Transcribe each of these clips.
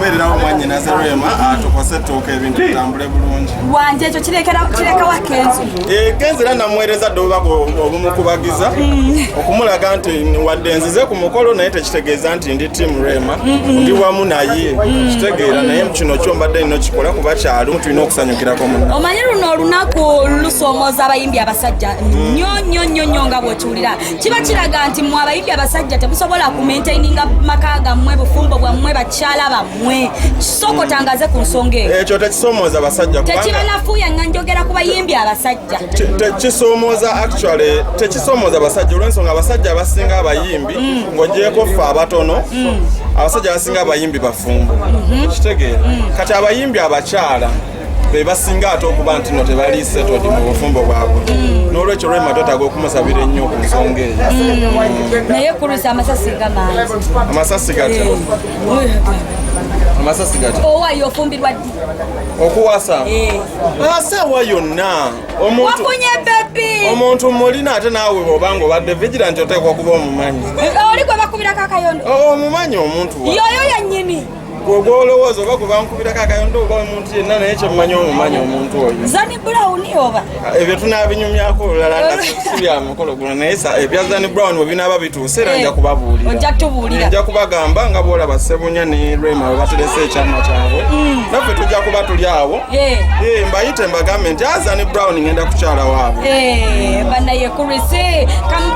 kubeererawo mwannyinaze Rema atukose ettooka ebintu bitambule bulungi. Wanje ekyo kirekawa Kenzo? Eh, Kenzo era namuweereza dda obubaka obumukubagiza okumulaga nti wadde nzize ku mukolo naye tekitegeeza nti ndi team Rema, ndi wamu naye kitegeera, naye kino kyo mbadde nina okikola kuba kyalo tulina okusanyukirako munna. Omanyi luno olunaku lusoomooza abayimbi abasajja nnyo nnyo nnyo nnyo, nga bw'okiwulira kiba kiraga nti mmwe abayimbi abasajja temusobola kumaintaininga maka gammwe, bufumbo bwammwe, bakyala bammwe. Kisooka otangaze ku nsonga eyo. Ekyo tekisoomooza basajja kubanga Tekibanafuuya nga njogera ku bayimbi abasajja. Tekisoomooza, actually tekisoomooza basajja olw'ensonga abasajja abasinga abayimbi, ng'ogyeko ffe abatono, abasajja abasinga abayimbi bafumbo, kitegeera. Kati abayimbi abakyala be basinga ate okuba nti no tebali settled mu bufumbo bwabwe. N'olwekyo Rema twetaaga okumusabira ennyo ku nsonga eyo. Naye kulusa amasasi nga mangi. Amasasi gatya? Amasasi gatya? Owaayo ofumbirwa ddi? Okuwasa? Eh. Asaawa yonna omuntu Wafunye baby? Omuntu mulina, ate naawe bw'obanga obadde vigilant oteekwa okuba omumanyi. Oli gwe bakubirako akayondo? Omumanyi omuntu wa Yoyo yennyini? Gwe gwolowooza oba gwe bankubirako akayondo oba omuntu yenna, naye kyemmanyi omumanyi omuntu oyo. Zani Brown oba? Ebyo tunaabinyumyako olulala nga si bya mukolo guno, naye ebya Zani Brown bwe binaaba bituuse era nja kubabuulira. Ojja kutubuulira. Nja kubagamba nga bwolaba Sebunya ne Rema bwe baterese ekyama kyabwe, naffe tujja kuba tuli awo. Eh, mbayite mbagambe nti Zani Brown ngenda kukyala waabwe. Eh, bannaye Kurisi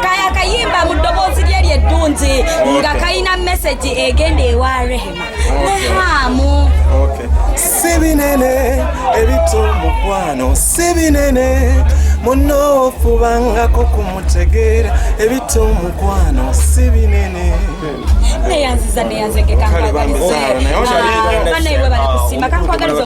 kaya kayimba mu ddoboozi lye lyeddungi nga kalina message egenda ewa Rehema ne Haamu. Okay. Si binene ebito mukwano, si binene muno ofubangako kumutegeera, ebito mukwano si binene. Neyanziza, neyanzege. Kale bambizaalo, naye okyali- Bannaye bwe bali kusiima, kankwagaliza.